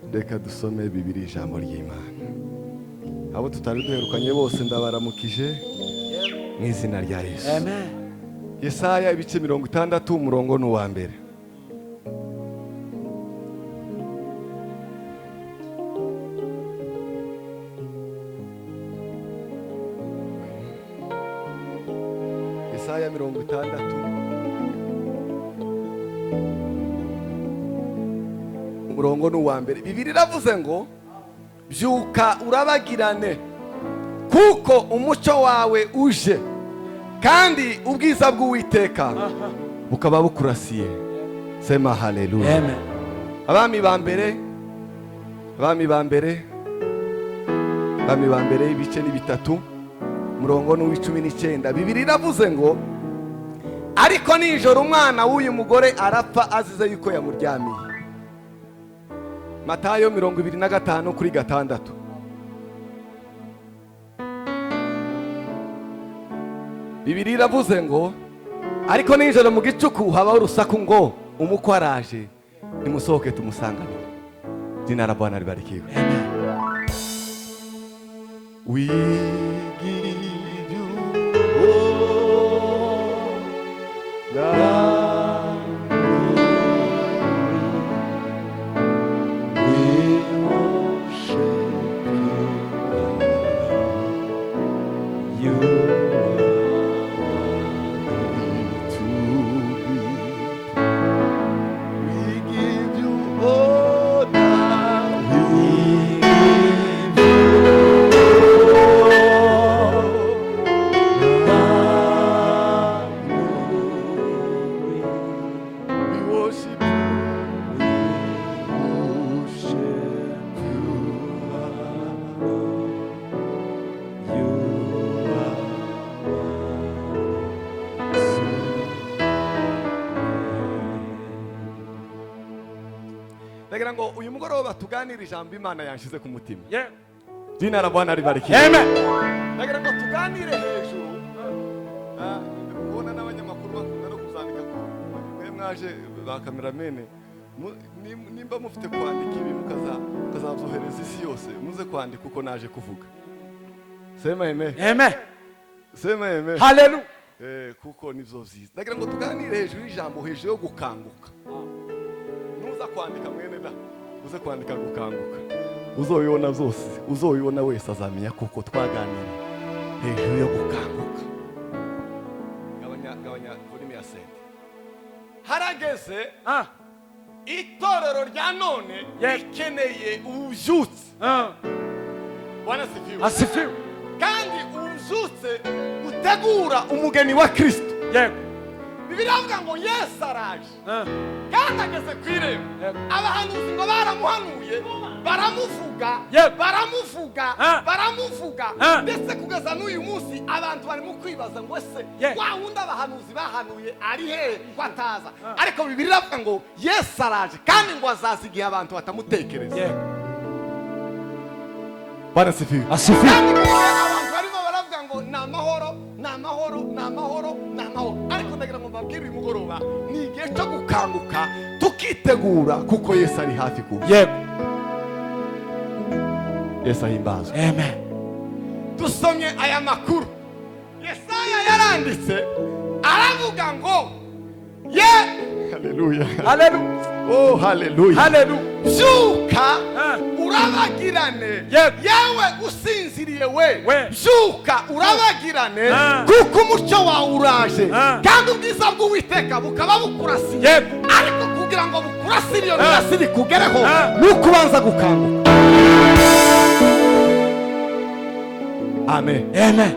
Reka dusome Bibiri, ijambo ry'Imana. Abo tutari duherukanye bose ndabaramukije mu izina rya Yesu. Amen. Yesaya ibice 60 umurongo ni uwa mbere. Yesaya 60 umurongo ni uwa mbere. Bibiri iravuze ngo byuka urabagirane kuko umucyo wawe uje kandi ubwiza bw'Uwiteka bukaba bukurasiye. Sema haleluya. Amen. Abami ba mbere, abami ba mbere, abami ba mbere ibice ni 3 umurongo ni uw'19. Bibiri iravuze ngo ariko nijoro umwana w'uyu mugore arapfa azize yuko yamuryamiye. Matayo 25 kuri 6. Bibiri iravuze ngo ariko nijoro mu gicuku habaho urusaku ngo umukwe araje, nimusohoke tumusanganire. Jina la Bwana libarikiwe. Amen. We give you all the We worship you. You to be. We give you all the we give you all the glory. We worship you. We worship you, Lord. You are worthy. Ndagira ngo uyu mugoroba tuganire ijambo Imana yanshize ku mutima. Yeah. Jina la Bwana libarikiwe. Amen. Ndagira ngo tuganire hejuru. Kubona n'abanyamakuru bakunda no kuzandika ku mwe mwaje ba kameramene, nimba mufite kwandika ibi mukazabyohereza isi yose, muze kwandika uko naje kuvuga. Sema amen. Amen. Sema amen. Hallelujah. Kuko nivyo vyiza. Ndagira ngo tuganire hejuru y'ijambo, hejuru yo gukanguka. Nuza kwandika mwene da, uze kwandika gukanguka. Uzobibona byose, uzobibona wese azamenya kuko twaganiriye hejuru yo gukanguka. Gabanya, gabanya volume ya sente. Harageze itorero rya none Yes. rikeneye ububyutse. Bwana asifiwe. Asifiwe. Kandi ububyutse butegura umugeni wa Kristo. Yego. Bibiliya iravuga ngo Yesu araje kandi ageze ku irembo. Yego. Abahanuzi ngo baramuhanuye, baramuvuga, Yego. baramuvuga, baramuvuga, ndetse kugeza n'uyu munsi abantu barimo kwibaza ngo ese Yego. wa wundi abahanuzi bahanuye ari hehe ko ataza? Ariko Bibiliya iravuga ngo Yesu araje kandi ngo azaza igihe abantu batamutekereza. Yego. Bwana asifiwe. Asifiwe. Kandi mu gihe abantu barimo baravuga ngo ni amahoro, ni amahoro, ni amahoro, ni amahoro, ariko ndagira ngo mbabwire uyu mugoroba ni igihe cyo gukanguka tukitegura kuko Yesu ari hafi kuza. Yego. Yesu ahimbazwe. Amen. Dusomye aya makuru. Yesaya yaranditse aravuga ngo ye haleluya. Hallelujah. Oh haleluya. Hallelujah. Byuka urabagirane. Yego. Yewe usinziriye we, We. byuka urabagirane kuko umucyo wawe uraje kandi ubwiza bw'Uwiteka bukaba bukurasiye. Yego. Ariko kugira ngo bukurasire iyo mirasire ikugereho Ah. ni uko ubanza gukanguka. Amen. Amen.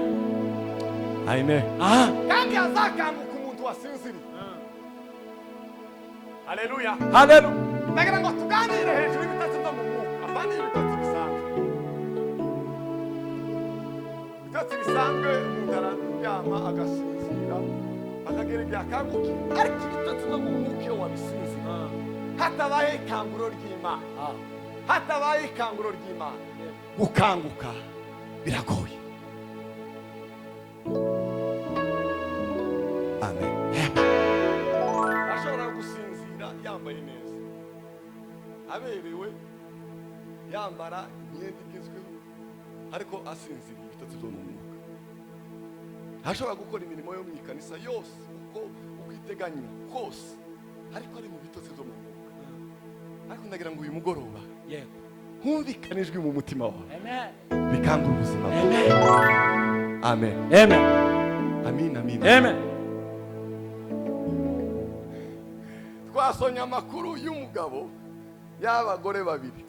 Amen. Ah. Kandi hazakanguka umuntu wasinziriye. Haleluya. Hallelujah. Ndagira ngo tuganire hejuru y'ibitotsi byo mu mwuka, apana ibitotsi bisanzwe. Ibitotsi bisanzwe umuntu araryama agasinzira akagera igihe akangukiye, ariko ibitotsi byo mu mwuka iyo wabisinziriye hatabaye ikanguro ry'Imana, hatabaye ikanguro ry'Imana, gukanguka biragoye. Amen. Ashobora gusinzira yambaye neza, aberewe, Yambara imyenda igezweho, ariko asinziriye ibitotsi byo mu mwuka. Ashobora gukora imirimo yo mu ikanisa yose uko iteganywa kose, ariko ari mu bitotsi byo mu mwuka. Ariko ndagira ngo uyu mugoroba humvikane ijwi mu mutima wawe bikangura ubuzima bwawe. Amen. Amen. Amin, amin. Amen. Twasomye amakuru y'umugabo y'abagore babiri.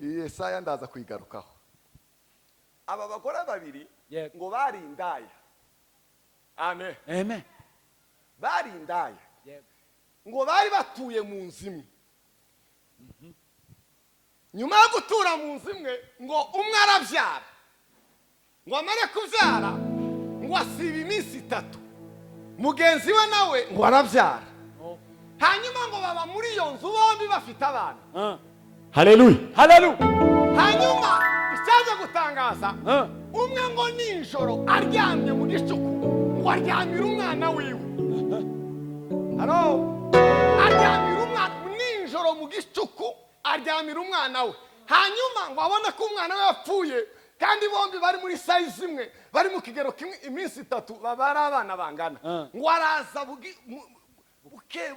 Iyi Yesaya ndaza kuyigarukaho. Aba bagore babiri ngo bari indaya. Amen. Amen. Bari indaya. Ngo bari batuye mu nzu imwe. Nyuma yo gutura mu nzu imwe, ngo umwe arabyara, ngo amare kubyara ngo asiba iminsi 3, mugenzi we nawe ngo arabyara. Hanyuma ngo baba muri iyo nzu bombi bafite abana. Haleluya. Haleluya. Hanyuma icyaje gutangaza, umwe ngo nijoro aryamye mu gicuku ngo aryamira umwana wiwe. Halo, aryamira umwana nijoro mu gicuku, aryamira umwana we. Hanyuma ngo abone ko umwana we yapfuye, kandi bombi bari muri size imwe, bari mu kigero kimwe, iminsi 3 baba ari abana bangana. Ngo araza buke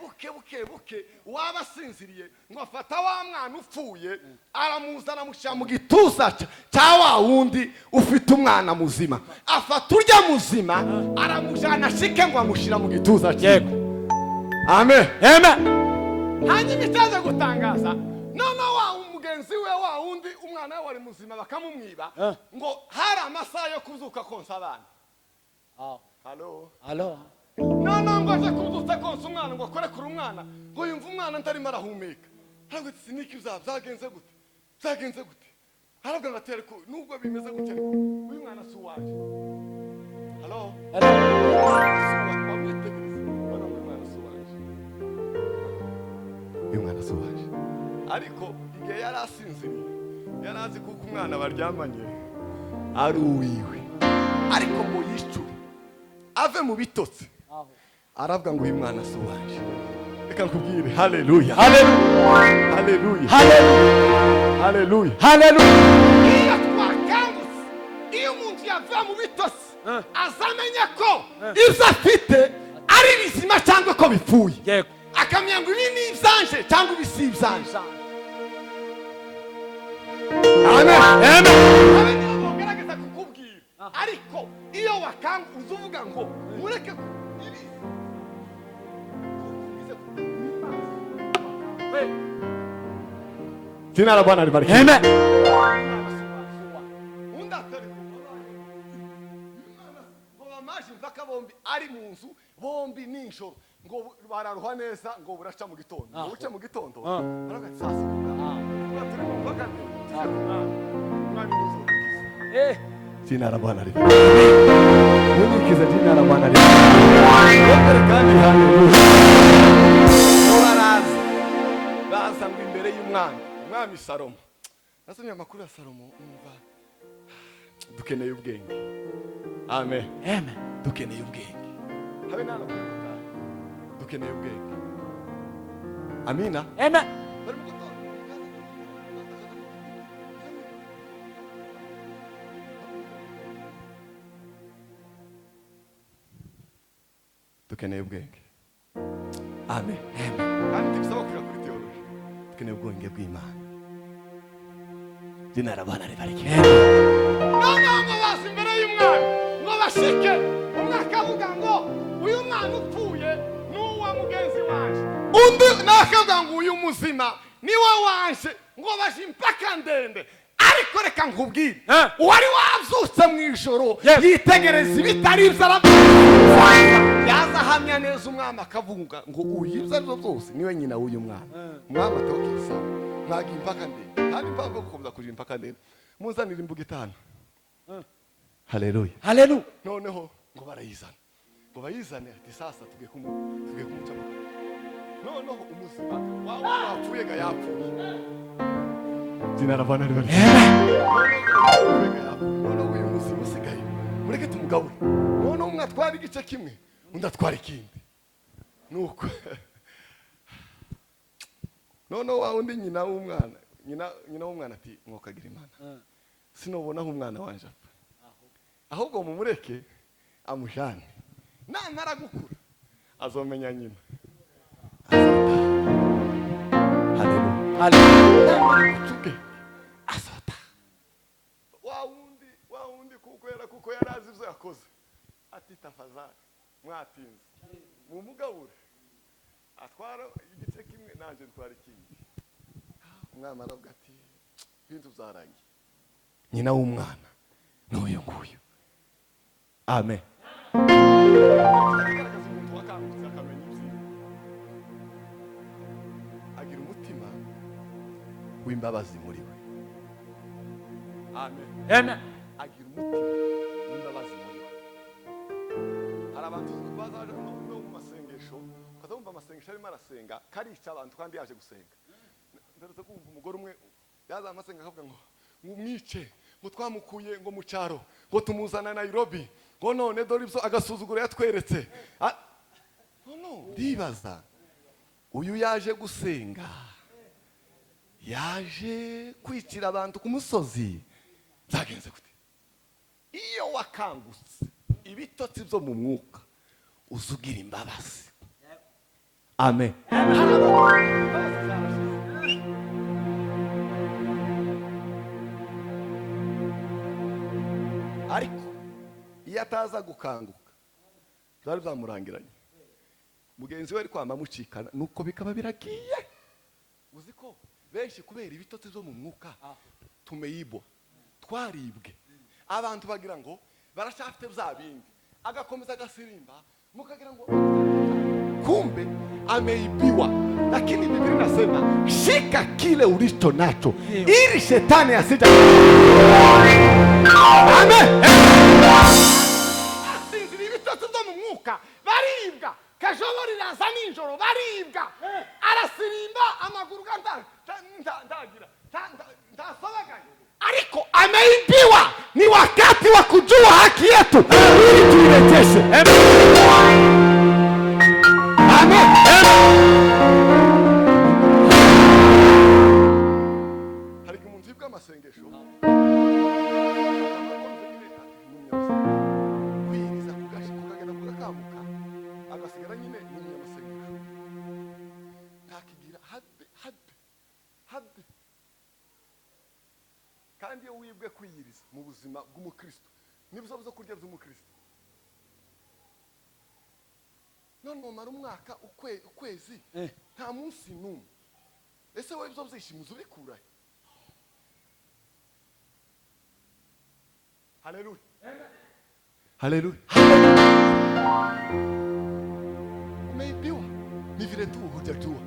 buke buke buke, waba asinziriye ngo afata wa mwana upfuye aramuzana amushyira mu gituza cya wa wundi ufite umwana muzima. Afata urya muzima aramujyana ashike ngo amushyira mu gituza cye. Amen. Amen. Hanyuma icyaje gutangaza, none wa mugenzi we wa wundi umwana we wari muzima bakamumwiba, ngo hari amasaha yo kuzuka konsa abana. Halo. Halo. None ngo aje kubyutsa konsa umwana, ngo akore kuri umwana, ngo yumve umwana ntarimo arahumeka. Ntabwo ati siniki byagenze gute? Byagenze gute? Aravuga ngo atere ko nubwo bimeze gutya ariko uyu mwana si uwaje. Halo. Halo. Wamwitegereza, ubona ngo uyu mwana si uwaje. Uyu mwana si uwaje. Ariko igihe yari asinziriye, yari azi kuko umwana baryamanye ari uwiwe. Ariko ngo yicure ave mu bitotsi, aravuga ngo uyu mwana si uwaje. Reka nkubwire, haleluya. Haleluya. Haleluya. Haleluya. Haleluya. Haleluya. Iyo twakangutse, iyo umuntu yavuye mu bitotsi, azamenya ko ibyo afite ari bizima cyangwa ko bipfuye. Akamenya ngo ibi ni ibyanje cyangwa ibi si ibyanje. Amen. Amen. Abe niyo bogerageza kukubwira, ariko iyo wakanga uzuvuga ngo mureke ibi. Jina la Bwana libarikiwe. Amen. Undi atari ngo bamaje impaka bombi ari mu nzu bombi nijoro, ngo bararuha neza ngo buraca mu gitondo. Ngo buce mu gitondo baravuga ati saa sita turi mu mpaka ndende. Umwami uzodukiza. Jina la Bwana libarikiwe. Unikiza, jina la Bwana libarikiwe. Kandi haleluya. Ngo baraza baza ngo imbere y'umwami, umwami Salomo. Nasomye amakuru ya Salomo, umva dukeneye ubwenge. Amen. Amen. Dukeneye ubwenge. Habe nano kwihuta. Dukeneye ubwenge. Amina. Amen. Bari mu gutora. Dukeneye ubwenge. Amen. Amen. Kandi tubisaba kuja kuri theology. Dukeneye ubwenge bw'Imana. Jina la Bwana libarikiwe. None ngo baza imbere y'umwami ngo bashike, umwe akavuga ngo uyu mwana upfuye ni uwa mugenzi wanje, undi nawe akavuga ngo uyu muzima ni we wanje, ngo baje impaka ndende. Ariko reka nkubwire, uwari wabyutse mu ijoro yitegereza ibitari ibyo aravuga, yaza ahamya neza umwami akavuga ngo uyu ibyo aribyo byose niwe nyina w'uyu mwana. Umwami ati okay, sawa, mwagiye impaka ndende, kandi impamvu yo gukomeza kuja impaka ndende, muzanire imbuga 5. Haleluya. Haleluya. Noneho ngo barayizana, ngo bayizane, ati sasa tugiye kumuca amaguru. Noneho umuzima wawe wapfuye ga yapfuye. Jina la Bwana libarikiwe. Noneho uyu muzima usigaye mureke tumugabure. Noneho umwe atwara igice kimwe, undi atwara ikindi. Nuko noneho wa wundi nyina w'umwana, Nyina w'umwana ati: "Mwokagira Imana, sinubona aho umwana wanje apfa, ahubwo mumureke amujane, namara gukura azomenya nyina, azataha." Haleluya. Namara guca ubwenge azotaha. Wa wundi, wa wundi, kuko yari azi ibyo yakoze, ati: "Tafadhali, mwatinze, mumugabure, atwara igice kimwe, nanjye ntwara ikindi." Umwana aravuga ati: "Ibintu byarangiye." Nyina w'umwana n'uyu nguyu. Amen. Igaragaza umuntu wakangutse akamenya ibyiwe, agira umutima w'imbabazi muri we. Amen. Amen. Agira umutima w'imbabazi muri we. Hari abantu baza no mu masengesho, ukaza wumva amasengesho arimo arasenga karica abantu kandi yaje gusenga. Mperutse kumva umugore umwe yaza amasenga akavuga ngo mwice, ngo twamukuye ngo mu cyaro, ngo tumuzana Nairobi, ngo none dore ibyo agasuzuguro yatweretse. No, ndibaza, uyu yaje gusenga, yaje kwicira abantu ku musozi, byagenze gute? Iyo wakangutse ibitotsi byo mu mwuka, uzugira imbabazi. Amen. Hari abantu imbabazi zarashize. Ariko iyo ataza gukanguka, byari byamurangiranye. Mugenzi we ari kwama amucikana, nuko bikaba biragiye. Uzi ko benshi kubera ibitotsi byo mu mwuka tumeibwa, twaribwe, abantu bagira ngo baracyafite bya bindi, agakomeza agasirimba, mukagira ngo kumbe ameibiwa. Lakini Biblia inasema shika kile ulicho nacho ili shetani asija. Amen. Asinzira ibitotsi byo mu mwuka, baribwa. Kajoro riraza nijoro, baribwa, arasirimba amaguru ga ntagira ntasobaganye, ariko ameibiwa. Ni wakati wa kujua haki yetu ili tuirejeshe. Amen. Hari igihe umuntu yibwa amasengesho, akaba akoze nyine ni umunyamasengesho, kwiyiriza kukagenda kugakamuka, agasigara nyine ni umunyamasengesho, ntakigira habe habe habe. Kandi iyo wibwe kwiyiriza mu buzima bw'umukristo, nibyo byo kurya by'umukristo, none umara umwaka, ukwezi, nta munsi n'umwe, ese wowe ibyo byishimo uzi ubikurahe? Haleluya, haleluya. Umeibiwa, ni vile tu hujajua,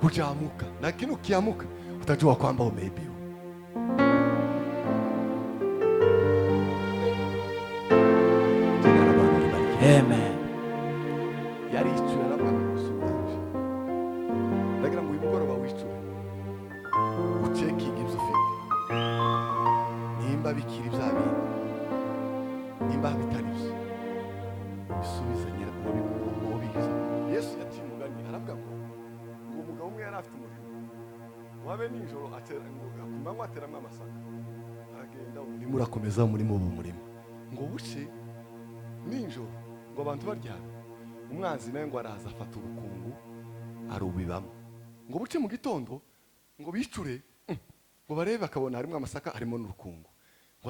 hujaamuka, lakini ukiamuka utajua kwamba umeibiwa. Jina la Bwana libarikiwe. Amen. Yaricuye, aravuga ngo gusa. Ndagira ngo uyu mugoroba wicure, ucekinge ibyo ufite, nimba bikiri bya bindi, nimba bitari byo, bisubize nyira uwo bigize. Yesu yaciye umugani, aravuga ngo umugabo umwe yari afite umurimo, wabe nijoro atera, ngo ku manywa ateramo amasaka, aragenda, umurimo urakomeza, umurimo uba umurimo, ngo buce nijoro, ngo abantu baryamye, umwanzi nawe ngo araza afata urukungu arubibamo. Ngo buce mu gitondo, ngo bicure, ngo barebe, bakabona harimo amasaka, harimo n'urukungu. Ngo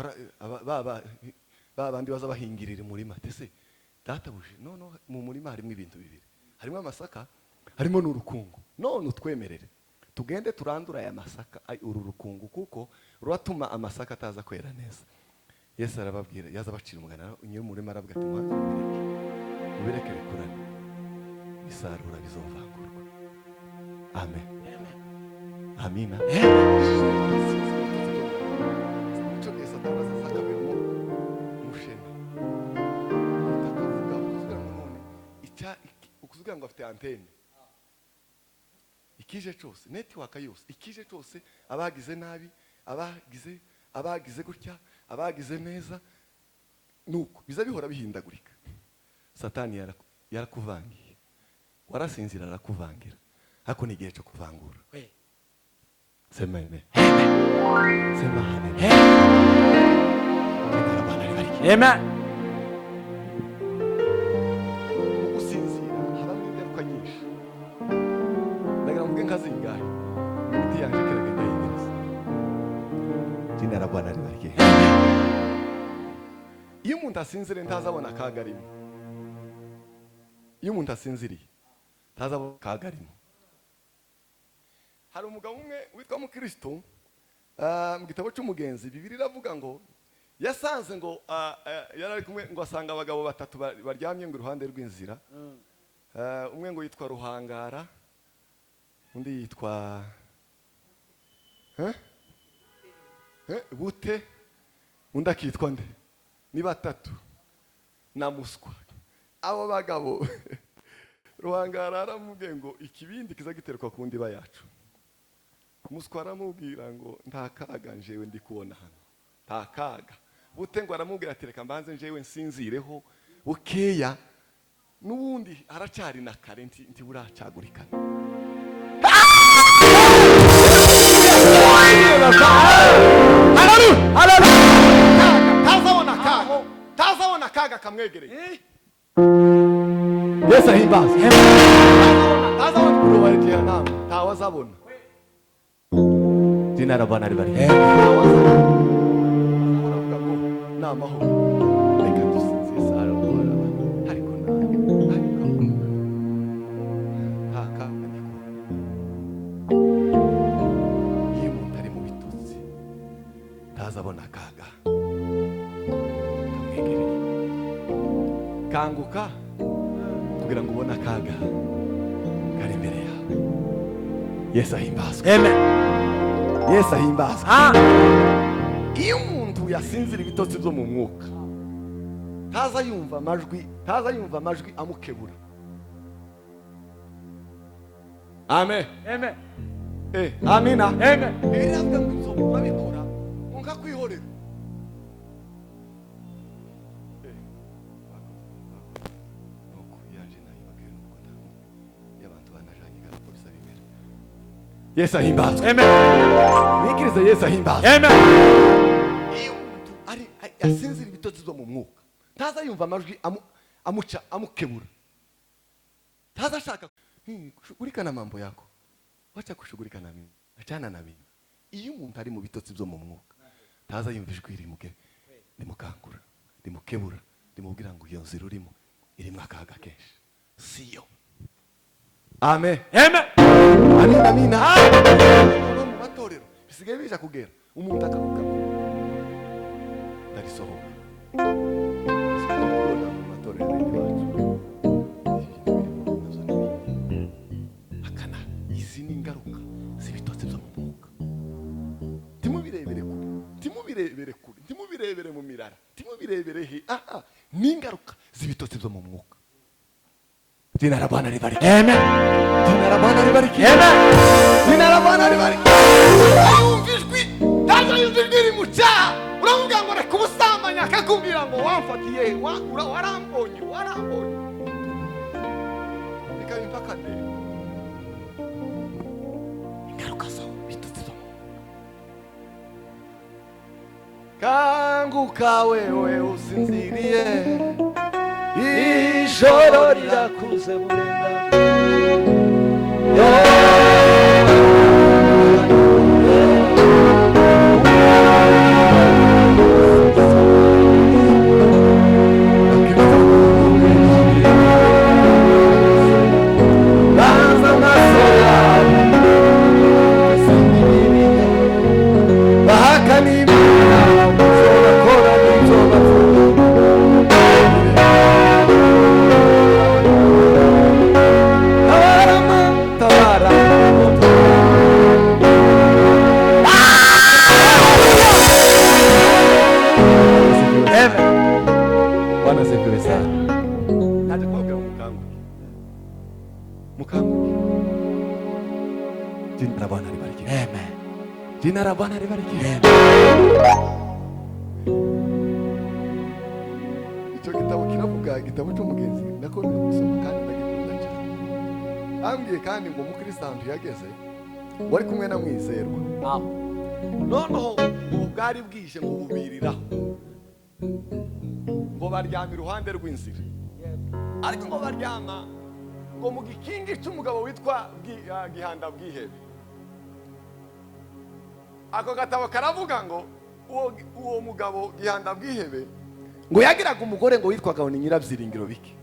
ba bandi baza bahingirira umurima, ese databuja, none mu murima harimo ibintu bibiri, harimo amasaka, harimo n'urukungu, none utwemerere tugende turandura aya masaka, uru rukungu, kuko ruratuma amasaka ataza kwera neza. Yesu arababwira, yaza abacira umugani, nyir'umurima aravuga ati: "Mwanze mubireke, mubireke bikurane, isarura bizovangurwa." Amen, amina. Icyo gihe Satani azaza akabirimo mushene, akavuga ukuvuga ngo none ukuvuga ngo afite antene, ikije cyose, network yose, ikije cyose, abagize nabi, abagize gutya, abagize neza, nuko biza bihora bihindagurika. Satani yarakuvangiye, warasinzira arakuvangira, ariko ni igihe cyo kuvangura. Sema amen. Amen. Sema haleluya. Jina la Bwana libarikiwe. Amen. Mu gusinzira habamo ingaruka nyinshi. Ndagira mvuge nka zingahe. Imiti yanjye kiragenda yingereza. Jina la Bwana libarikiwe. Iyo umuntu asinziriye ntazabona akaga arimo. Iyo umuntu asinziriye ntazabona akaga arimo. Hari umugabo umwe witwa Mukristo, mu gitabo cy'umugenzi Bibiliya iravuga ngo yasanze ngo yari ari kumwe ngo asanga abagabo batatu baryamye ngo iruhande rw'inzira. Umwe ngo yitwa Ruhangara, undi yitwa Bute, undi akitwa nde? Ni batatu na Muswa. Abo bagabo Ruhangara aramubwiye ngo ikibindi kiza giterwa ku ndiba yacu. Muswa aramubwira ngo nta kaga njewe ndi kubona hano, nta kaga. Bute ngo aramubwira ati reka mbanze njewe nsinzireho bukeya, n'ubundi haracyari na kare nti buracagurikana. Tazabona kaga, tazabona kaga kamwegereye. Yesu ahimbazwe. Tazabona urubarije nama, ntawazabona. Jina la Bwana libarikiwe. Ntawazabona ngo ni amahoro. Reka dusinzire sarabora. Ariko ariko nta kaga ndi kubona. Iyo umuntu ari mu bitotsi ntazabona akaga kamwegereye. Kanguka kugira ngo ubone akaga kari imbere yawe. Yesu ahimbazwe. Amen. Yesu ahimbazwe. Iyo umuntu yasinzira ibitotsi byo mu mwuka ntaza yumva amajwi, ntaza yumva amajwi amukebura. Amen. Amen. Amina. Amen. Biravuga ngo ibyo urabikora nkakwihorera. Nuko yaje nayo nuko y'abantu banajanye polisi abimera. Yesu ahimbazwe. Amen. Mwikirize Yesu ahimbazwe. Amen. Iyo umuntu ari asinzira ibitotsi byo mu mwuka ntaza yumva amajwi amuca amukebura. Ntaza ashaka kushughulika na mambo yako, wacha kushughulika na mimi, achana na mimi. Iyo umuntu ari mu bitotsi byo mu mwuka ntaza yumva ijwi rimuke rimukangura, rimukebura, rimubwira ngo iyo nzira urimo irimo akaga kenshi, siyo. Amen. Amen. Amina, amina. No mu matorero bisigaye bija kugera umuntu akavuga ngo ndarisohoka. Kubona mu matorero y'iwacu ibintu birimo navyo n'ibindi. Akana izi ni ingaruka z'ibitotsi byo mu mwuka. Ntimubirebere kure, ntimubirebere kure, ntimubirebere mu mirara, ntimubirebere he. Aha ni ingaruka z'ibitotsi byo mu mwuka. Jina la Bwana libarikiwe. Amen. Jina la Bwana libarikiwe. Amen. Jina la Bwana libarikiwe. Yumva ijwi, ntaza yumva ijwi rimuca. Uramubwira ngo reka ubusambanyi, akakubwira ngo wamfatiye he, warambonye, warambonye. Reka bimpakane. Ingaruka zo bitotsi byo mu mwuka. Kanguka wewe usinziriye, ijoro rirakuze burenda. Banza amaso yawe usinziriye, bahakana Imana, ibyo bakora n'ibyo bavuga. Tabarama, tabara. Amen. Bwana asifiwe sana. Naje kubabwira ngo mukanguke. Mukanguke. Jina la Bwana libarikiwe. Amen. Jina la Bwana libarikiwe. Amen. Icyo gitabo kiravuga, igitabo cy'umugenzi nakunda gusoma kandi ndagikunda cyane. Ambwiye kandi ngo umukristo ahantu yageze Wari kumwe na Mwizerwa. Noneho ubu bwari bwije ngo bubiriraho, ngo baryama iruhande rw'inzira, ariko ngo baryama ngo mu gikingi cy'umugabo witwa Gihanda Bwihebe. Ako gatabo karavuga ngo uwo mugabo Gihanda Bwihebe ngo yagiraga umugore ngo witwaga ni Nyirabyiringiro Bike.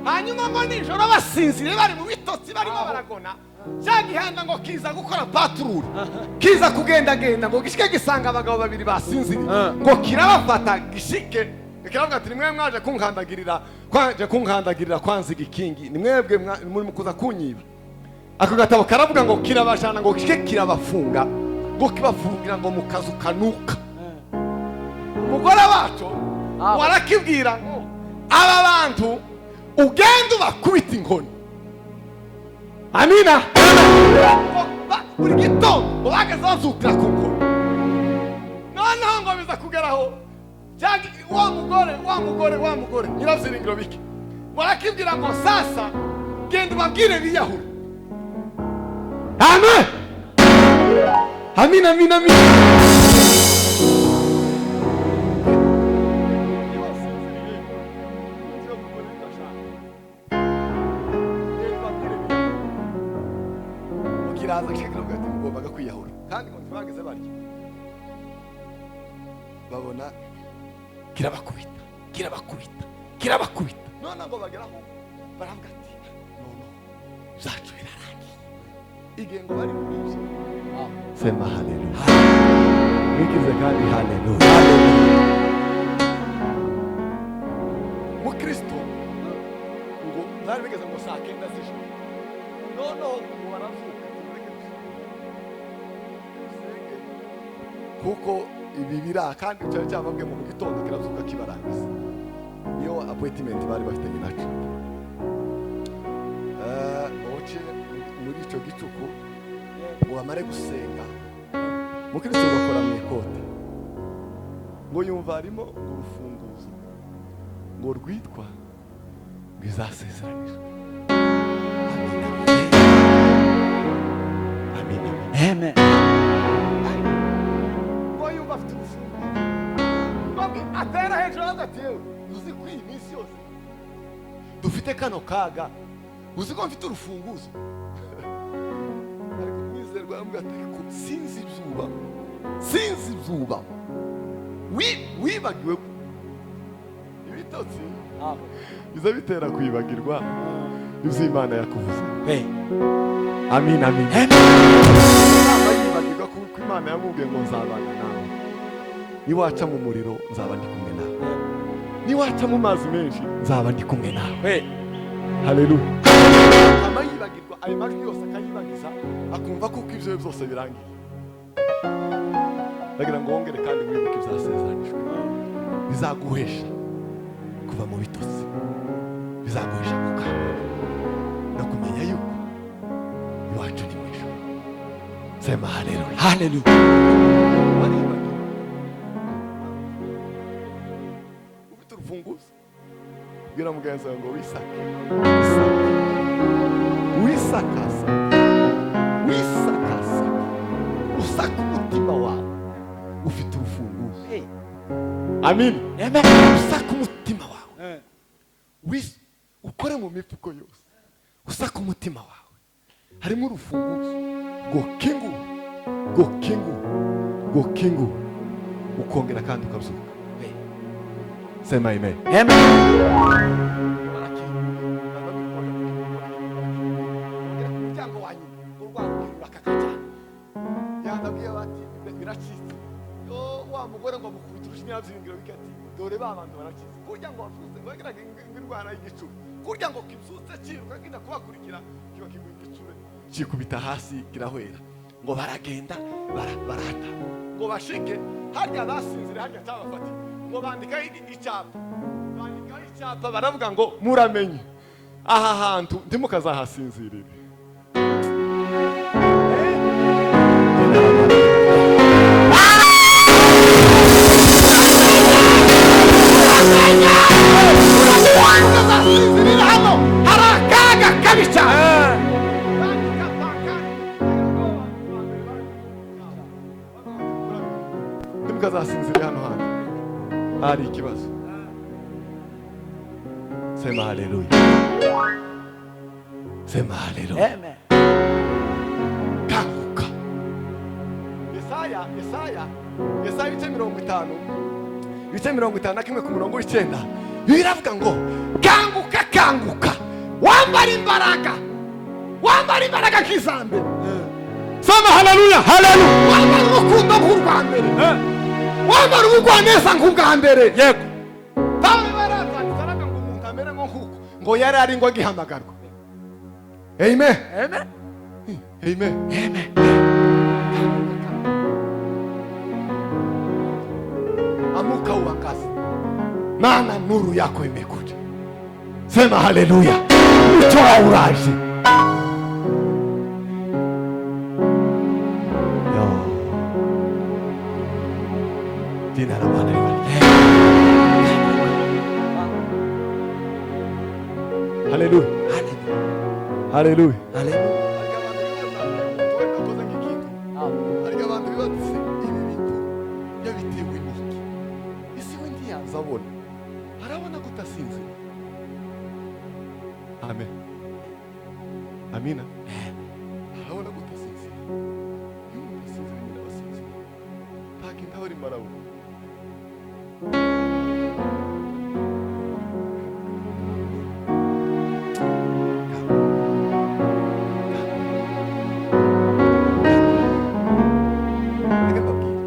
Hanyuma ngo nijoro basinziriye bari mu bitotsi barimo baragona, cya gihanda ngo kiza gukora patrule, kiza kugendagenda ngo gishike gisanga abagabo babiri basinziriye, ngo kirabafata gishike kiravuga ati nimwe mwaje kunkandagirira, kwaje kunkandagirira kwanza igikingi, ni mwebwe muri mukuza kunyiba. Ako gatabo karavuga ngo kirabajana ngo gishike kirabafunga, ngo kibafungira ngo mu kazu kanuka. Umugore wacu warakibwira ngo aba bantu ugenda ubakubita inkoni. Amina. Buri gitondo bageze bazukira ku nkoni. Noneho ngo biza kugeraho wa mugore Nyirabyiringiro Bike barakibwira ngo sasa genda ubabwire biyahure. Amen. Amina, amina, amina. Kiraza kikavuga ati mugombaga kwiyahura, kandi ngo ntibageze barya babona kirabakubita kirabakubita kirabakubita. None ngo bageraho baravuga ati nono zacu birarangiye, igihe ngo bari muri ibyo. Sema haleluya, mwikize kandi haleluya. Mukristo ngo bari bigeze ngo saa 9 z'ijoro, noneho ngo baravuka kuko ibi bira kandi cyari cyababwiye mu gitondo kirazuka kibarangiza. Niyo appointment bari bafitanye naco. Oce muri ico gicuku ngo bamare gusenga, mukristo bakora mu ikote ngo yumva harimo urufunguzo ngo rwitwa ngo izasezeranijwe. Amen, amen, amen. Atera hejuru ati yewe uzi ko iyi minsi yose dufite kano kaga, uzi ko mfite urufunguzo. Ariko Mwizerwa aramubwira ati ariko sinzi izuba, sinzi izuba, wibagiwe ibitotsi biza bitera kwibagirwa ibyo Imana yakuvuze. Amin, amin. Yibagirwa kuko Imana yamubwiye ngo nzabana nawe, niwaca mu muriro nzaba ndi kumwe nawe, niwaca mu mazi menshi nzaba ndi kumwe nawe. Haleluya. Amayibagirwa ayo majwi yose akayibagiza, akumva kuko ibyo byose birangiye. Ndagira ngo wongere kandi wibuke ibyasezeranijwe, bizaguhesha kuva mu bitotsi, bizaguhesha gukanguka no kumenya yuko iwacu ni mu ijuru. Sema haleluya, haleluya. Urufunguzo bwira mugenzi wawe ngo wisake, wisakasa, wisakasa, usaka umutima wawe ufite urufunguzo. Amin. Usaka umutima wawe, ukore mu mifuko yose, usaka umutima wawe harimo urufunguzo ngo kingu, ngo kingu, ngo kingu, ukongera kandi ukabyuka. Sema amen. Amen. Dore ba bantu baracitse kurya ngo bafuse ngo bagiraga indwara y'igicuri, kurya ngo kibsutse kiruka kinda kubakurikira kiba kiguye igicuri kikubita hasi kirahwera, ngo baragenda barata ngo bashike harya basinzire harya cyabafati, ngo bandika icyapa, bandika icyapa baravuga ngo muramenye aha hantu ntimukazahasinzirire. Hano hari akaga kabi cyane. Bandika pankari Ntukazasinzire hano hantu hari ikibazo. Sema haleluya, sema haleluya. Amen. Kanguka. Yesaya, Yesaya, Yesaya ibice 50, ibice 51 ku murongo w'9, biravuga ngo kanguka, kanguka, wambara imbaraga, wambara imbaraga nk'iza mbere. Sema haleluya, haleluya. Wambara urukundo nk'urwa mbere, wambara ubugwaneza nk'ubwa mbere. Yego. Pawulo yarabyanditse, aravuga ngo umuntu amere nko nk'uko ngo yari ari ngo agihamagarwa. Amen. Amen. Amen. Amen. Amuka uangaze, maana nuru yako imekuja. Sema haleluya. Utoa uraje. Yo. Jina la Bwana libarikiwe. Haleluya. Haleluya. Haleluya. Ariko abantu bibaza ibi bintu yabitewe n'iki? Ese we ntiyaza abona? Arabona ko utasinzira. Amen. Amina. Arabona ko utasinzira. Iyo umuntu asinzira nyine aba asinzira. Nta kintu aba arimo arabona. Reka mbabwire,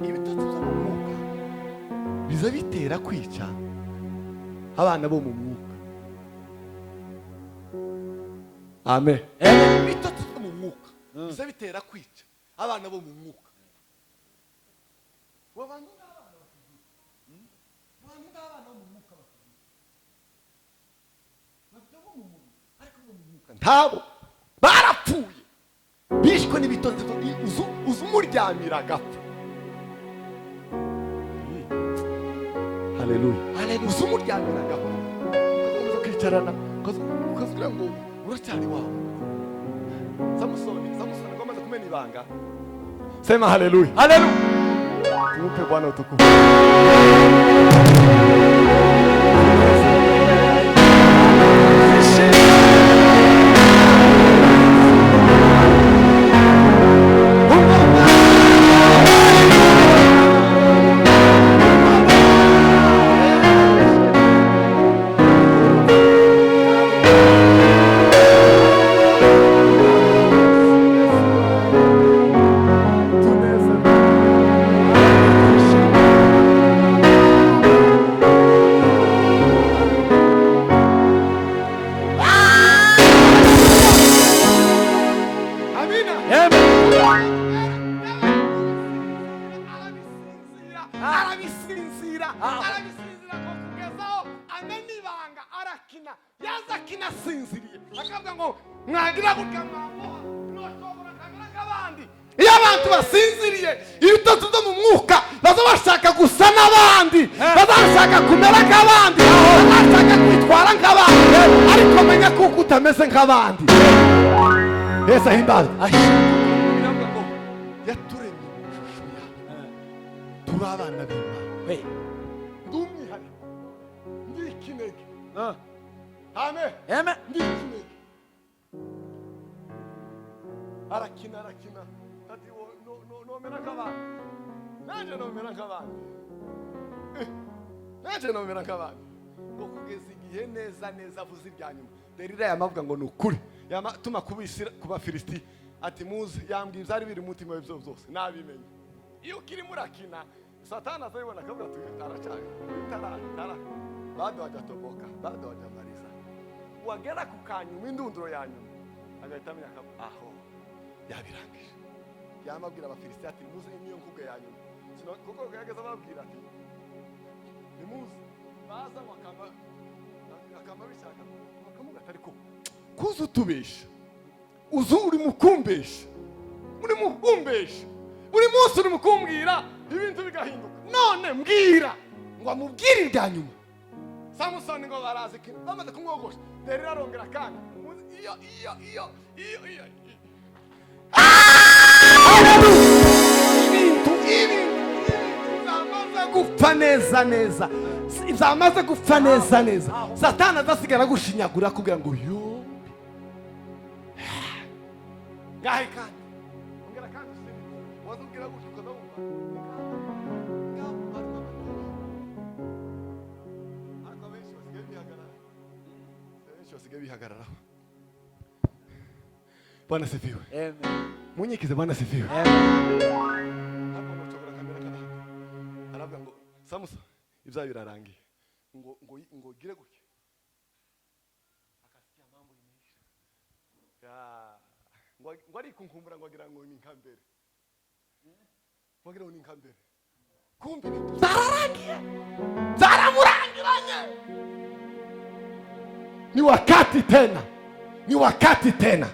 ibitotsi byo mu mwuka biza bitera kwica abana bo mu mwuka. Amen. Ibitotsi byo mu mwuka biza bitera kwica abana bo mu mwuka. Abantu n'abana bafite, abantu n'abana bo mu mwuka bafite, bafite bo mu mubiri, ariko bo mu mwuka ntabo, barapfuye, bishwe n'ibitotsi. Uzu umuryamira agapfa. Haleluya. Haleluya. Uzu umuryamira agapfa, ugakomeza ukicarana, ukazugira ngo uracyari wawe. Samusoni, Samusoni ngo amaze kumena ibanga. Sema haleluya. Haleluya. Tumupe Bwana utukufu. Amina. Amen. Arabisinzira, arabisinzira, ngo kugezaho amena ibanga. Arakina, yaza akina asinziriye, akavuga ngo mwagira gutya mwamuha noshobora kamera nk'abandi. Iyo abantu basinziriye, ibitotsi byo mu mwuka baza bashaka gusa n'abandi, baza bashaka kumera nk'abandi, baza bashaka kwitwara nk'abandi. Ariko menya kuko utameze nk'abandi. Yesu ahimbazwe. Biravuga ngo yaturemye mu ishusho yawe, turi abana b'Imana. Hey. Ndi umwihariko, ndi ikinege. Amen. Amen. Ndi ikinege. Arakina, arakina, ati nomera nk'abandi, nanjye nomera nk'abandi, nanjye nomera nk'abandi, ngo kugeza igihe neza neza avuze ibya nyuma. Delila yamavuga ngo ni ukuri, tuma ku Bafilisiti ati muze, yambwiye ibyari biri mu mutima we byose nabimenye. Iyo ukirimo urakina, Satani azabibona akavuga ati aracyari tara, bado hajatoboka, bado hajamaliza. Wagera ku kanyuma, indunduro ya nyuma, agahita amenya akavuga aho yabirangije. Yamabwira Abafilisiti ati muze, niyo mvugo ya nyuma. Kuko yageze ababwira ati nimuze, baza akama bishaka, bakamuga ati ariko kuza utubesha, uzu uri mukumbesha, uri mukumbesha buri munsi, uri mukumbwira ibintu bigahinduka, none mbwira. Ngo amubwire irya nyuma. Samusoni ngo baraza ikintu bamaze kumwogosha, Delila arongera kandi iyo iyo iyo iyo iyo ibintu ibintu Neza neza, byamaze gupfa neza neza, Satani adasigara gushinyagura akubwira ngo yombi ngahe. Kandi ongera kandi usubire, wazubwira gutyo ukaza wumva ngaho harimo amatara. Ariko abenshi basigaye bihagarara, benshi basigaye bihagararaho. Bwana sifiwe. Amen. Munyikize. Bwana sifiwe. Amen. Hano mucogora kamera k'abantu, aravuga ngo: "Samusa, ibyayo birarangiye." Ngo gire gutya, akasikia mambo imeisha. Ya, ngo arikunkumbura, ngo agira ngo ni nka mbere, ngo agira ngo ni nka mbere, kumbe ibintu byararangiye, byaramurangiranye. Ni wakati tena, ni wakati tena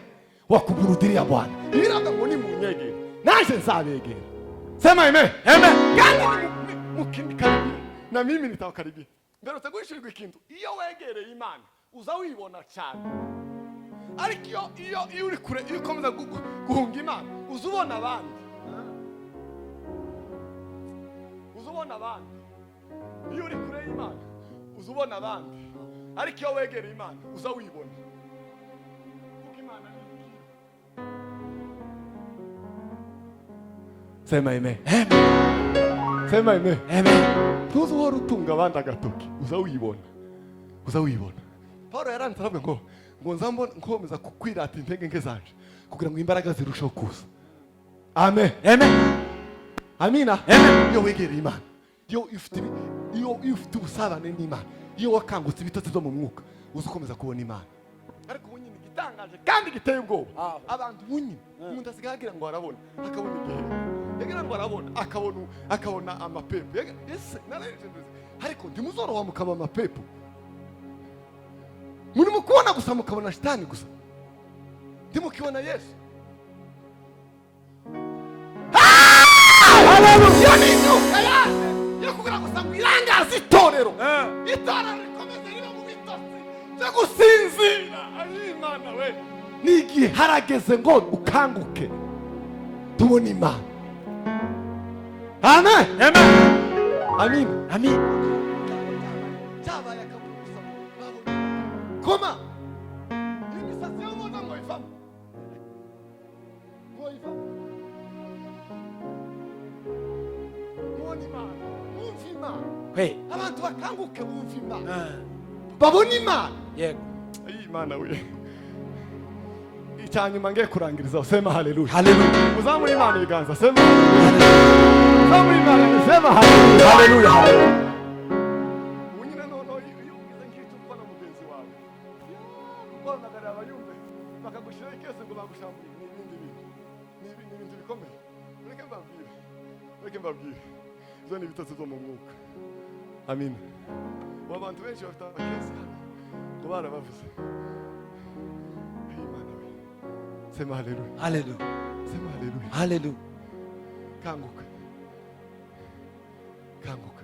wa kumrudilia Bwana. Biravuga ngo nimunyegere, naje nzabegera. Sema amen. Amen. Kandi mukinikaribia na mimi nitawakaribia. Ngarutse guhishurirwa ikintu: iyo wegereye Imana uza wibona cyane, ariko iyo uri kure, iyo ukomeza guhunga Imana, uza ubona abandi, uza ubona abandi. Iyo uri kure y'Imana uza ubona abandi, ariko iyo wegereye Imana uza wibona, kuko Imana ni ikiyo. Sema amen. Sema amen. Amen. Ntuzi uhora utunga abandi agatoki, uza wibona, uza wibona. Paul yaranditse aravuga ngo nza mbona nkomeza kwirata intege nke zanje kugira ngo imbaraga zirusheho kuza. Amen. Amen. Amina. Amen. Iyo wegereye Imana, iyo ufite ubusabane n'Imana, iyo wakangutse ibitotsi byo mu mwuka, uza ukomeza kubona Imana. Ariko ubu nyine igitangaje kandi giteye ubwoba, Aho. abantu ubu nyine, umuntu asigaye agira ngo arabona, akabona igihe yagira ngo arabona, akabona amapepo. Ese naraje mbizi, ariko ntimuzoroha mukaba amapepo? Muri mu kubona gusa, mukabona shitani gusa, ntimukibona Yesu. Iyo ni imyuka yaje yo kugira gusa ngo irangaze itorero, itorero rikomeze ribe mu bitotsi byo gusinzira. Ari Imana we, ni igihe harageze ngo ukanguke, tubone Imana. Amen. Amen. Amin. Amen. Cyabaye akabura gusa babonye koma imisatsi y'ubona ngo ivamo, ngo ivamo. Mubone Imana, mwumve Imana. Hey. Abantu bakanguke, bumve Imana, babone Imana. Yego. Ayi Imana we! Icyanyuma ngiye kurangiriza, sema haleluya. Haleluya. Uzamure Imana ibiganza, sema haleluya. Uzamure Imana, sema haleluya. Haleluya. Haleluya. Ubu nyine noneho iyo ugize nk'icyo upfa na mugenzi wawe, guhamagarira abayumve bakagushyiraho ikese ngo bagushamburiye, ni ibindi bintu, ni ibintu bikomeye. Mureke mbabwire, mureke mbabwire, ibyo ni ibitotsi byo mu mwuka. Amina. Ubu abantu benshi bafite amakesi hano ngo barabavuze. Hey, Imana we! Sema haleluya. Haleluya. Sema haleluya. Haleluya. Kanguka, kanguka,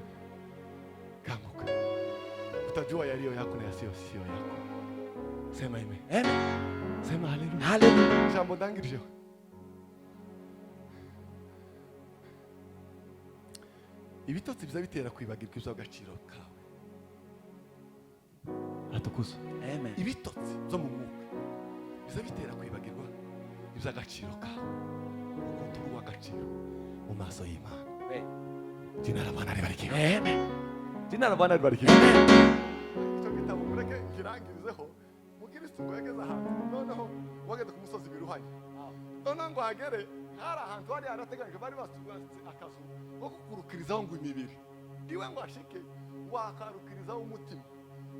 kanguka, utajua yaliyo yako na yasiyo sio yako. Sema amen. Amen. Sema haleluya. Haleluya. Ijambo ndangirijeho: ibitotsi biza bitera kwibagirwa iby'agaciro kawe. Atukuzwe. Amen. Ibitotsi byo mu mwuka biza bitera kwibagirwa iby'agaciro kawe, ukuntu uri uw'agaciro mu maso y'Imana. Jina la Bwana libarikiwe. Amen. Jina la Bwana libarikiwe. Icyo gitabo mureke nkirangirizeho. Mukristo ngo yageze ahantu, noneho wageze ku musozi biruhanye, noneho ngo hagere hari ahantu hari harateganyijwe, bari basubatse akazu ko kukurukirizaho ngo imibiri iwe, ngo ashike ngo akarukirizaho umutima.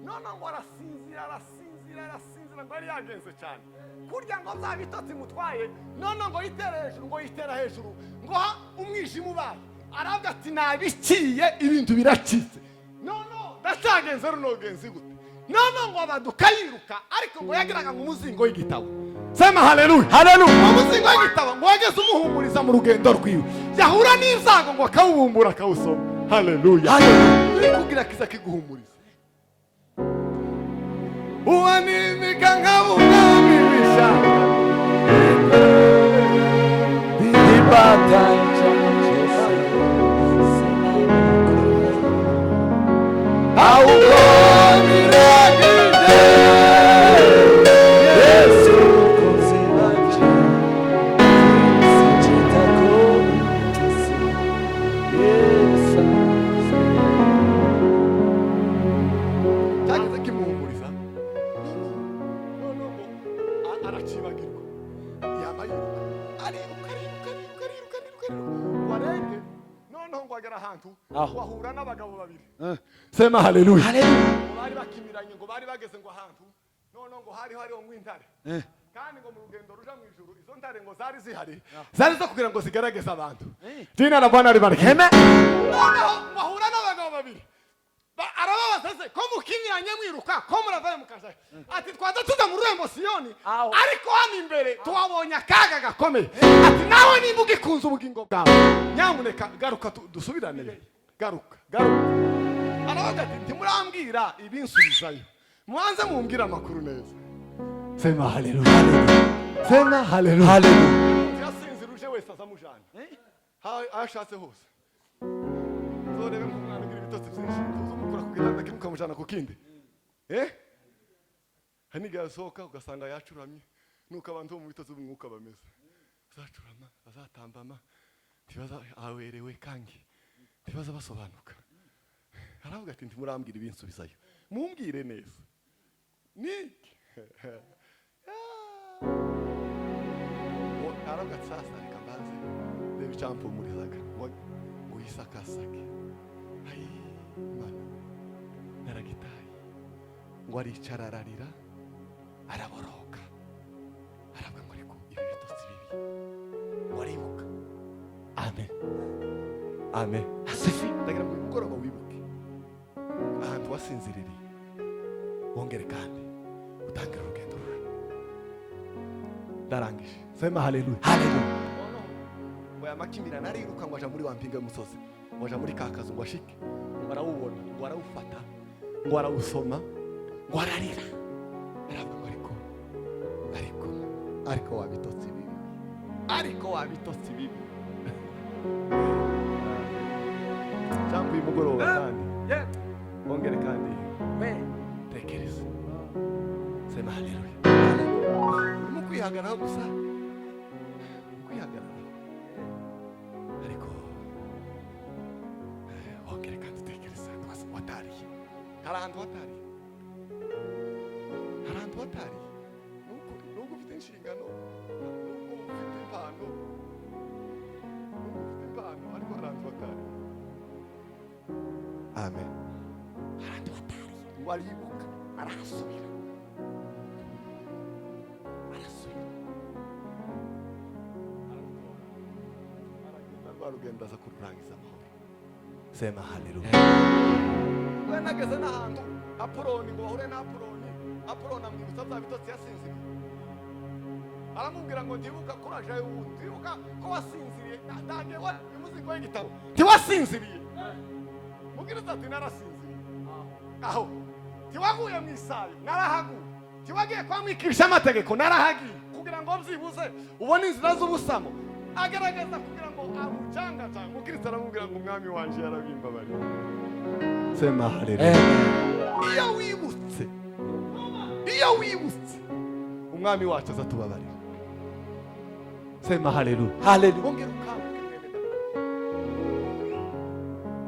Noneho ngo arasinzira, arasinzira, arasinzira, ngo yari yagenze cyane kurya ngo bya bitotsi mutwaye. Noneho ngo yitere hejuru, ngo yitera hejuru, ngo ha umwijima ubaye, aravuga ati: "Nabiciye, ibintu biracitse, noneho ndacyagenze runo genzi gute?" Noneho ngo abaduka yiruka, ariko ngo yagiraga ngo umuzingo w'igitabo. Sema haleluya. Haleluya. Umuzingo w'igitabo ngo wageze umuhumuriza mu rugendo rwiwe, yahura n'ibyago ngo akawubumbura akawusoma. Haleluya. Haleluya. Uri kugira kiza kiguhumuriza uwanimika nk'abumwami w'ishyamba. Imbata cyose. Agera ahantu Aho. Wahura n'abagabo babiri. Sema haleluya. Haleluya. Ngo bari bakimiranye, ngo bari bageze ngo ahantu, noneho ngo hari hariho nk'intare, kandi ngo mu rugendo ruja mu ijuru izo ntare ngo zari zihari, zari zo kugira ngo zigaragaze abantu. Jina la Bwana libarikiwe. Amen. Noneho ngo ahura n'abagabo babiri. Arababaza se ko mukimiranye mwiruka, ko muravaye mukajayo? Ati twaza tuza mu rurembo Siyoni, Aho. ariko hano imbere tuhabonye akaga gakomeye. Ati nawe nimba ugikunze ubugingo bwawe, nyamuneka garuka, dusubirane, garuka, garuka. Aravuga ati ntimurambwira ibinsubizayo, mubanze mumbwire amakuru neza. Sema haleluya, sema haleluya. Haleluya. Yasinzira uje wese azamujana aho ashatse hose. Uzorebe nk'umwana ugira ibitotsi byinshi, uzumukura ku gitanda kimwe ukamujana ku kindi, hari n'igihe asohoka ugasanga yacuramye. Nuko abantu bo mu bitotsi b'umwuka bameze, bazacurama, bazatambama, ntibaza awerewe kandi ntibaza basobanuka. Aravuga ati ntimurambwira ibinsubizayo, mumbwire neza niki. Aravuga ati sasa reka mbanze reba icyampumurizaga, ngo yisakasake. Ayi Mana, naragitaye. Ngo aricara, ararira, araboroga, aravuga ngo ariko ibi bitotsi bibi. Ngo aribuka. Amen, amen. Asifiwe. Ndagira ngo uyu mugoroba wibuke ahantu wasinziririye, wongere kandi utangire urugendo ruje. Ndarangije. Sema haleluya. Haleluya. Ngo aya makimirane, ariruka ngo aja muri wa mpinga y'umusozi, ngo aja muri ka kazu, ngo ashike, ngo arawubona, ngo arawufata, ngo arawusoma, ngo ararira, aravuga ngo ariko, ariko, ariko wabitotsi bibi, ariko wabitotsi bibi. Cyangwa uyu mugoroba kandi wongere kandi tekereza. Sema haleluya. Urimo kwihagararaho gusa, kwihagararaho, ariko wongere kandi utekereza ahantu watariye. Hari ahantu watariye, hari ahantu watariye. Nubwo ufite inshingano, nubwo ufite impano, nubwo ufite impano, ariko hari ahantu watariye. Amen. Hari ahantu watariye. Ngo aribuka, arahasubira, arasubira, ararutora, aragenda rwa rugendo, aza kururangiza amahoro. Sema haleluya. We nageze n'ahantu Apoloni, ngo bahure na Apoloni. Apoloni amwibutsa bya bitotsi yasinziriye, aramubwira ngo ndibuka ko urajayo ubundi, ndibuka ko wasinziriye, ndangiye wa umuzingo w'igitabo, ntiwasinziriye? Mubwiriza ati narasinziriye. Aho ntiwaguye mu isayo? Narahaguye. Ntiwagiye kwa mwikirisha amategeko? Narahagiye kugira ngo byibuze ubone inzira z'ubusamo. Agaragaza kugira ngo amucangacanga. Umukristo aramubwira ngo umwami wanje yarabimbabariye. Sema haleluya. Iyo wibutse, iyo wibutse umwami wacu azatubabarira. Sema haleluya. Haleluya. Ongera ukanguke, mwene data,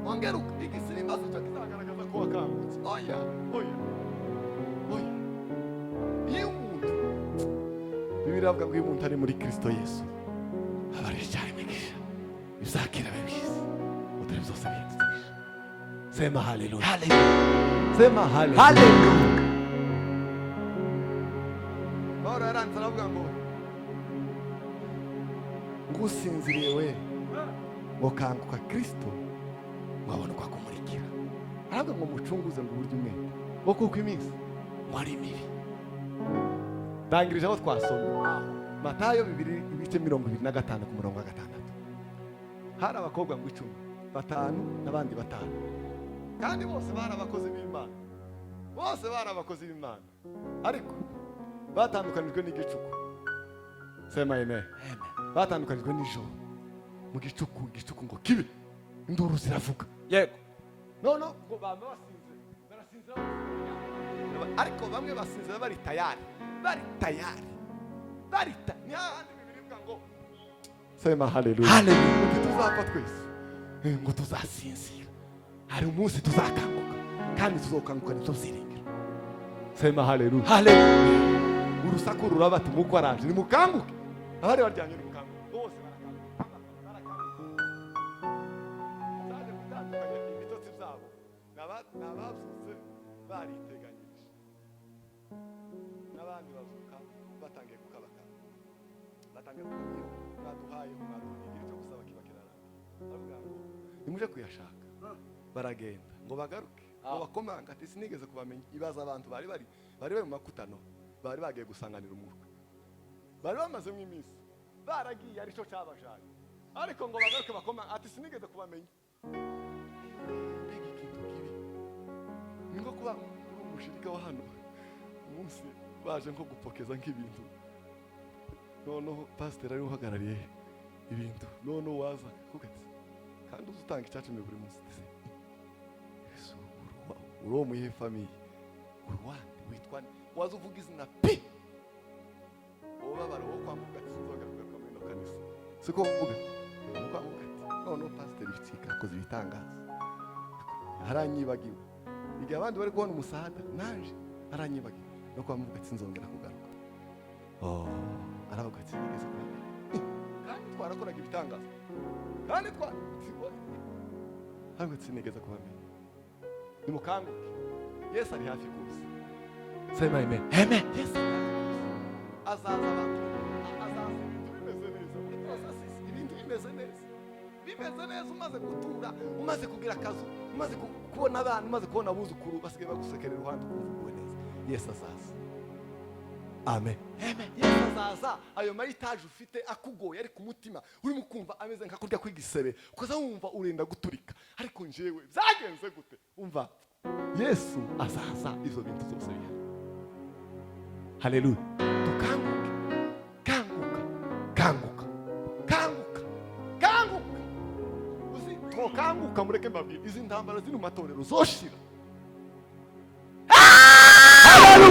ongera igisimba si cyo kizagaragaza ko wakangutse. Oya, oya, oya. Iyo umuntu, Bibiliya iravuga ngo iyo umuntu ari muri Kristo Yesu aba ari icyaremwe gishya, ibizakira biba byiza, utari byose bihindutse bishya. Sema haleluya. Haleluya. Sema haleluya. Haleluya. Pawulo yaranditse aravuga ngo ngusinziriye we, ngo kanguka, Kristo ngo abone uko akumurikira. Aravuga ngo mucunguze ngo uburyo umwete, ngo kuko iminsi ngo ari mibi. Ndangirije aho twasomye Matayo 2 ibice 25 ku murongo wa 6. Hari abakobwa ngo 10, batanu n'abandi batanu, kandi bose bari abakozi b'Imana, bose bari abakozi b'Imana, ariko batandukanijwe n'igicuku. Sema amen. Batandukanijwe nijoro mu gicuku. Igicuku ngo kibe, induru ziravuga. None ngo bama basinze, barasinzira, ariko bamwe basinzira bari tayari, bari tayari, bari ta ni hahandi Bibiliya ivuga ngo, sema haleluya, Haleluya. Ngo tuzapfa twese, ngo tuzasinzira, hari umunsi tuzakanguka, kandi tuzokanguka nibyo byiringiro. Sema haleluya. Haleluya. Urusaku ruraba, ati muko araje, nimukanguke, abari baryamye nimukanguke. Bose barakanguka, barakanguka. Zaje Ni ababyutse bariteganyirije, n'abandi bazuka batangiye gukabakaba, batangiye kuvuga iyo mwaduhayeho, mwaduhaye igihe cyo gusaba kiba kirarangiye. Baravuga ngo nimuje kuyashaka. Baragenda ngo bagaruke, ngo bakomanga, ati: "Sinigeze kubamenya." Ibaza abantu bari bari mu makutano, bari bagiye gusanganira umukwe, bari bamazemo iminsi baragiye, aricyo cyabajanye, ariko ngo bagaruke bakomanga, ati: "Sinigeze kubamenya." Mbega ikintu kibi! Ni nko kuba uri umushirika wa hano, umunsi baje nko gupokeza nk'ibintu, noneho pasiteri ariwe uhagarariye ibintu, noneho waza akavuga ati: "Kandi uzi utanga icyacumi buri munsi?" Ati: "Ese uri uwo muyihe famille? Uri wande? Witwa nde?" Waza uvuga izina pi, ubabara wo kwambuka, ati: "Sinzongera kugaruka muri ino kanisa." Siko uvuga kwambuka, ati: "Noneho pasiteri Bitsika akoze ibitangaza, aranyibagiwe. Igihe abandi bari kubona umusada, nanje aranyibagiwe." No kwambuka, ati: "Sinzongera kugaruka." Oh, aravuga ati: "Nigeze kubamenya, kandi twarakoraga ibitangaza, kandi twa." Aravuga ati: "Sinigeze kubamenya." Nimukanguke, Yesu ari hafi kuza. Sema amen. Amen. Yesu ari hafi kuza. Azaza abantu, azaza ibintu bimeze neza muri processes, ibintu bimeze neza, bimeze neza, umaze gutura, umaze kugira akazu, umaze kubona abana, umaze kubona abuzukuru basigaye bagusekera iruhande, ukumva uguwe neza. Yesu azaza. Amen. Yesu azaza ayo ma étages ufite akugoye, ariko umutima urimo kumva ameze nka kurya kw'igisebe, ukaza wumva urenda guturika. Ariko njyewe byagenze gute? Umva, Yesu azaza ibyo bintu byose bihari. Haleluya! Tukanguke. Kanguka, kanguka, kanguka, kanguka! Uzi twokanguka, mureke mbabwire, izi ntambara ziri mu matorero zoshira.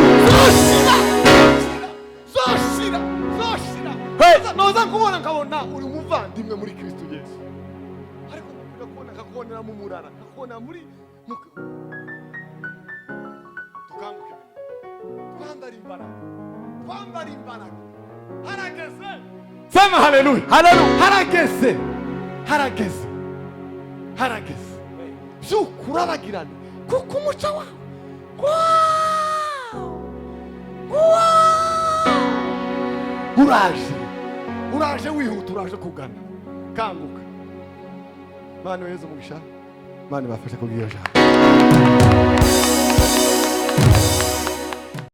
Zoshira, zoshira, zoshira. Noza nkubona, nkabona uri umuvandimwe muri Kristo Yesu, ariko ndakunda kubona nkakubonera mu murara, nkakubona muri tukanguke, twambara imbaraga, twambara imbaraga. Harageze. Sema haleluya. Haleluya. Harageze, harageze, harageze. Byuka urabagirane, kuko umuco wawe wow, wow, uraje, uraje wihuta, uraje kugana. Kanguka. Mana weza umugisha, Mana ibafashe kubw'iyo jambo.